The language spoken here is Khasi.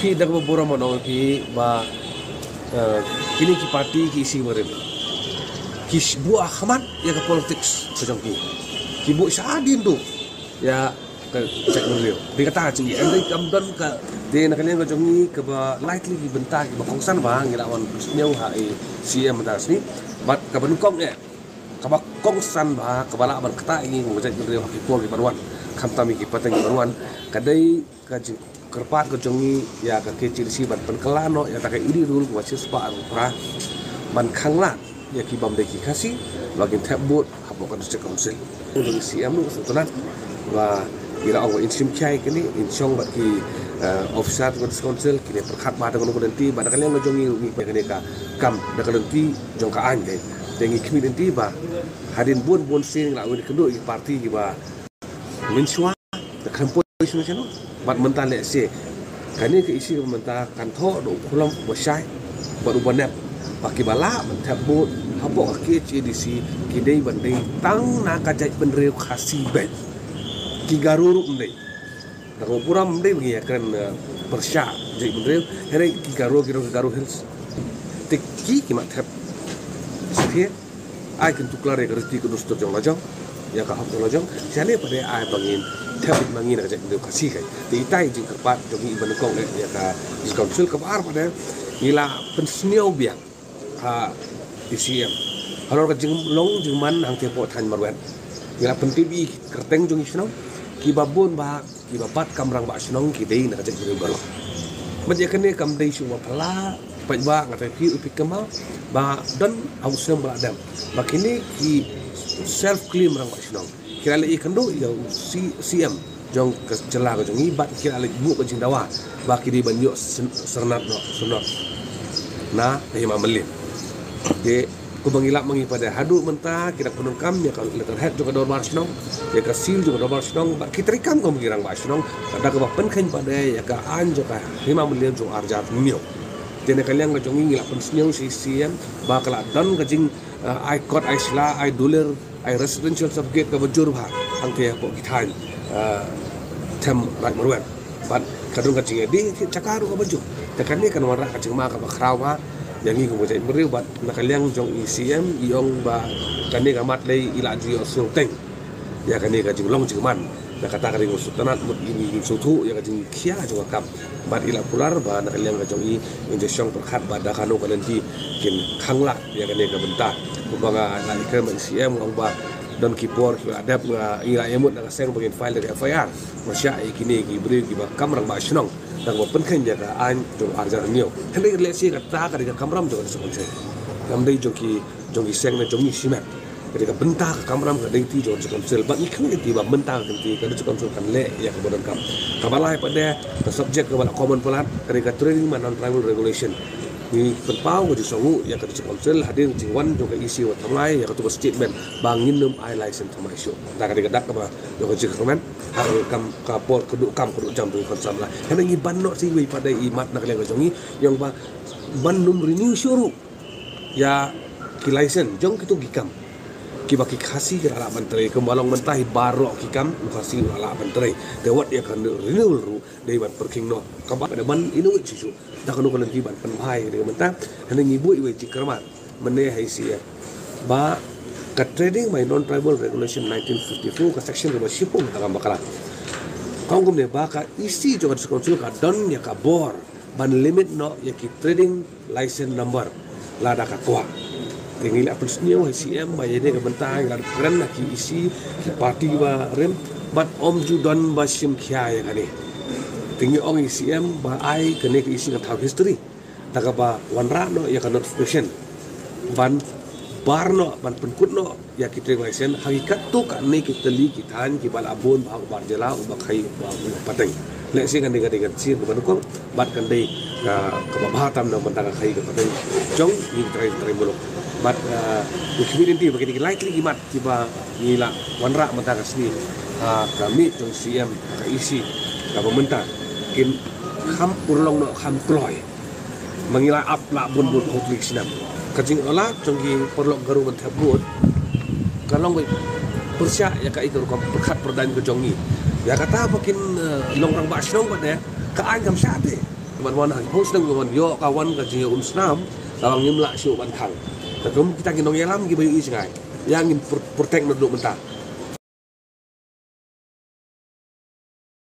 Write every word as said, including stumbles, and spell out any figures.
Phi da kaba burom ban ong phi ba, eh, kine ki party ki isi barim ki buh ha khmat ïa ka politics ka jong ki. Ki buh shadien duh ïa ka jaitbynriew. Dei kata ka jingïa, dei kam don ka, dei na ka liang ka jong ngi kaba likely ki bynta kiba kongsan ba ngi la wan sniew ha i C M mynta ka sngi. Bad kaba nyngkong eh, kaba kongsan ba kaba lah ban ktah ïa ngi kum ka jaitbynriew ha ki por kiban wan, khamtam ïa ki pateng kiban wan, ka dei ka jingkyrpad ka jong ngi ïa ka K H A D C ban pynkylla noh ïa kata ka E D rule kaba shispah arphew phra ban khanglad ïa ki bym dei ki Khasi ba kin thep vote hapoh ka District Council. Kum ka C M ruh sngewtynnat ba ngi la ong ba in shim khia ïa kane, in shong bad ki, eh, officer ka District Council, kine pyrkhat bha da kano ka lynti, bad da ka liang ka jong ngi ruh ngi peit kane ka kam da ka lynti jong ka aiñ. Te ngi khmih lynti ba hadien bun bun sien ngi la wan kynduh ïa ki party kiba mynshuwa, te khlem poi shuh shuh. Bad mynta lehse kane ka isi kaba mynta kan thoh da u khulom uba shai bad uba nep ba kiba lah ban thep vote hapoh ka K H A D C ki dei ban dei tang na ka jaitbynriew Khasi beit. Ki Garo ruh ym dei. Da kaba burom ym dei ba ngi ïakren, eh, pyrshah jaitbynriew, hynrei ki Garo, ki rong ki Garo Hills. Te ki ki mat thep. Sngewthuh? Ai kyntu klar ïa ka riti ka dustur jong la jong, ïa ka hok jong la jong. Shane pat de ai ba ngin thep beit ma ngi na ka jaitbynriew Khasi kai. Te itai jingkyrpad jong ngi iba nyngkong eh ïa ka District Council. Kaba ar pat de ngi la pynsniew biang ha i C M halor ka jinglong jingman hangtei hapoh thaiñ Marwet. Ngi la pyntip ïa ki kyrteng jong ki shnong kiba bun ba kiba bat kam rangbah shnong ki dei na ka jaitbynriew Garo. Bad ïa kane kam dei shuh ba phylla, paidbah, nga tharai phi ruh phi kynmaw ba don ha u snem ba la dep ba kine ki self claim rangbah shnong ki la leit ïakynduh ïa u C-, C M jong ka jylla ka jong ngi bad ki la leit buh ka jingdawa ba ki dei ban ïoh syn-, syrnat noh, syrnot na ka Hima Mylliem. Te kumba ngi lap ma ngi pat de, haduh mynta ki dang pyndonkam ïa ka letterhead jong ka dorbar shnong, ïa ka seal jong ka dorbar shnong, bad ki treikam kum ki rangbah shnong, da kaba pynkheiñ pat de ïa ka aiñ jong ka Hima Mylliem jong ar hajar hynñiew. Te na ka liang ka jong ngi ngi la pynsniew sha i C M ba ka la don ka jing, eh, ai kot, ai sla, ai dulir, ai residential certificate kaba jur bha hangtei hapoh ki thaiñ, eh, them Raid Marwet. Bad ka don ka jingïadei thied jaka ruh kaba jur. Te kane kan wanrah ka jingma kaba khraw bha ïa ngi kum ka jaitbynriew bad na ka liang jong i C M i ong ba kane ka mat lei i la ju ïoh sngewthuh ïa kane ka jinglong jingman. Na kata ka ring u sngewtynnat mut i ngi sngewthuh ïa ka jingkhia jong ka kam. Bad i la kular ba na ka liang ka jong i in ju shong pyrkhat ba da kano ka lynti kin khanglad ïa kane ka bynta. Kumba nga la ïakren bad i C M nga ong ba don ki por kiba la dep nga, i la ïamut na ka seng ba ngin file da ka F I R pyrshah ïa kine ki briew kiba kam rangbah shnong da kaba pynkheiñ ïa ka aiñ jong ar hajar hynñiew. Hynrei lehse kata ka dei ka kamram jong ka District Council, kam dei jong ki, jong ki seng ne jong ngi shimet. Ka dei ka bynta ka kamram ka dei ka lynti jong ka District Council. Bad ngi khmih lynti ba mynta ka lynti ka District Council kan leh ïa kaba donkam. Kaba lai pat de, ka subject kaba la common palat ka dei ka trading ma non-tribal regulation. Ngi pynpaw ka jingsngewnguh ïa ka District Council hadien ka jingwan jong ka E C Wah Thamlai ïa katu ka statement ba ngin ym ai license thymmai shuh. Kata ka dei ka dak kaba jong ka jingkyrmen ha ka kam, ka por kynduh kam kynduh jam jong ki khun samla. Hynrei ngi ban noh sha iwei pat de i mat na ka liang ka jong ngi, i ong ba ban ym renew shuh ruh ïa ki license jong kito ki kam kiba ki Khasi ki la lah ban trei. Kumba long mynta hi baroh ki kam u Khasi u la lah ban trei. Te wat ïa ka renewal ruh dei ban pyrkhing noh. Kaba da ban innovate shuh shuh da kano ka lynti ban pynbha ïa ka dei mynta. Hynrei ngi buh iwei i jingkyrmen mynne ha i C M ba ka trading by non-tribal regulation nineteen fifty-four, ka section kaba shiphew, ka kam bakla ka ong kumne ba ka E C jong ka District Council ka don ïa ka bor ban limit noh ïa ki trading license number lada ka kwah. Te ngi la pynsniew ha i C M ba ïa kane ka bynta ngi la kren ha ki E C, ki party ba rim, bad ym ju don ba shim khia ïa kane. Te ngi ong ha i C M ba ai kane ka E C kan thaw history da kaba wanrah noh ïa ka notification ban bar noh, ban pynkut noh ïa ki trading license ha ki katto katne ki tylli ki thaiñ kiba la bun bha, uba jylla, uba khaii, uba, uba pateng. Lehse kan dei, kan dei ka sien kaba nyngkong bad kan dei ka, kaba bha tam na bynta ka khaii ka pateng jong ngi ki trai, trai muluk. Bad, eh, ngi khmih lynti ba kine ki lai tylli ki mat kiba ngi la wanrah mynta ka sngi ha ka mih jong i C M ha ka E C kaba mynta kin kham urlong noh, kham kloi. Ma ngi la ap la bun bun hopefully snem. Ka jingïaid jong ki paralok Garo ban thep vote ka long ba pyrshah ïa kaei ka rukom pyrkhat pyrdaiñ ka jong ngi. Ïa kata ba kin, eh, long rangbah shnong pat de, ka aiñ kam shah te. Ban wan ha ki phew snem ki wan ïoh ka wan ka jingïaumsnam, ka ba ngim lah shuh ban thang. Te kum kita ki nongïalam kiba ïohi jngai, ïa ngin pr- protect naduh mynta.